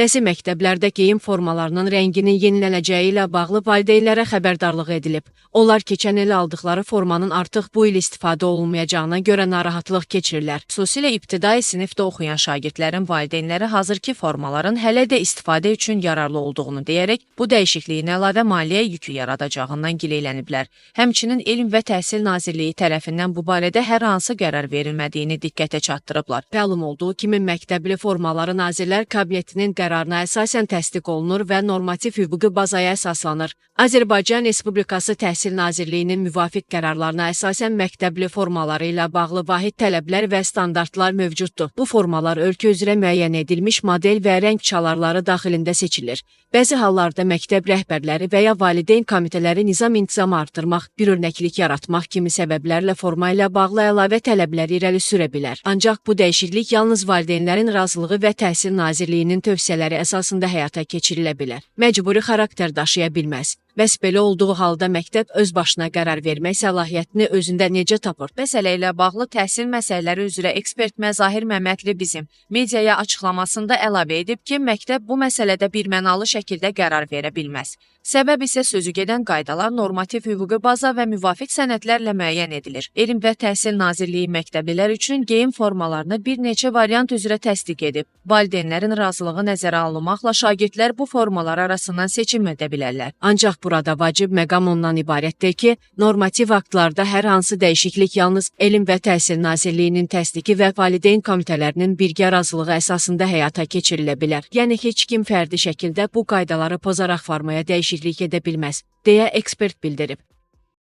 Bəzi məktəblərdə geyim formalarının rənginin yenilənəcəyi ilə bağlı valideynlərə xəbərdarlıq edilib. Onlar keçən il aldıqları formanın artıq bu il istifadə olunmayacağına görə narahatlıq keçirirlər. Xüsusilə ibtidai sinifdə oxuyan şagirdlərin valideynləri hazırki formaların hələ də istifadə üçün yararlı olduğunu deyərək bu dəyişikliyin əlavə maliyyə yükü yaradacağından gileyləniblər. Həmçinin Elm və Təhsil Nazirliyi tərəfindən bu barədə hər hansı qərar verilmədiyini diqqətə çatdırıblar. Məlum olduğu kimi məktəbli formaları Nazirlər Kabinetinin qərarına əsasən təsdiq olunur və normativ hüquqi bazaya əsaslanır. Azərbaycan Respublikası Təhsil Nazirliyinin müvafiq qərarlarına əsasən məktəbli formaları ilə bağlı vahid tələblər və standartlar mövcuddur. Bu formalar ölkə üzrə müəyyən edilmiş model və rəng çalarları daxilində seçilir. Bəzi hallarda məktəb rəhbərləri və ya valideyn komitələri nizam-intizamı artırmaq, bir örnəklik yaratmaq kimi səbəblərlə forma ilə bağlı əlavə tələblər irəli sürə bilər. Ancaq bu dəyişiklik yalnız valideynlərin razılığı və Təhsil Nazirliyinin tövsiyələri əsasında həyata keçirilə bilər. Məcburi xarakter daşıya bilməz. Bəs belə olduğu halda məktəb öz başına qərar vermək səlahiyyətini özündə necə tapır? Məsələ ilə bağlı təhsil məsələləri üzrə ekspert Məzahir Məmmədli bizim mediaya açıqlamasında əlavə edib ki, məktəb bu məsələdə birmənalı şəkildə qərar verə bilməz. Səbəb isə sözü gedən qaydalar normativ hüquqi baza və müvafiq sənədlərlə müəyyən edilir. Elm və Təhsil Nazirliyi məktəblilər üçün geyim formalarını bir neçə variant üzrə təsdiq edib. Valideynlərin razılığı nəzərə alınmaqla şagirdlər bu formalar arasından seçim edə bilərlər. Ancaq burada vacib məqam ondan ibarətdir ki, normativ aktlarda hər hansı dəyişiklik yalnız Elm və Təhsil Nazirliyinin təsdiqi və valideyn komitələrinin birgə razılığı əsasında həyata keçirilə bilər. Yəni heç kim fərdi şəkildə bu qaydaları pozaraq formaya dəyişiklik edə bilməz, deyə ekspert bildirib.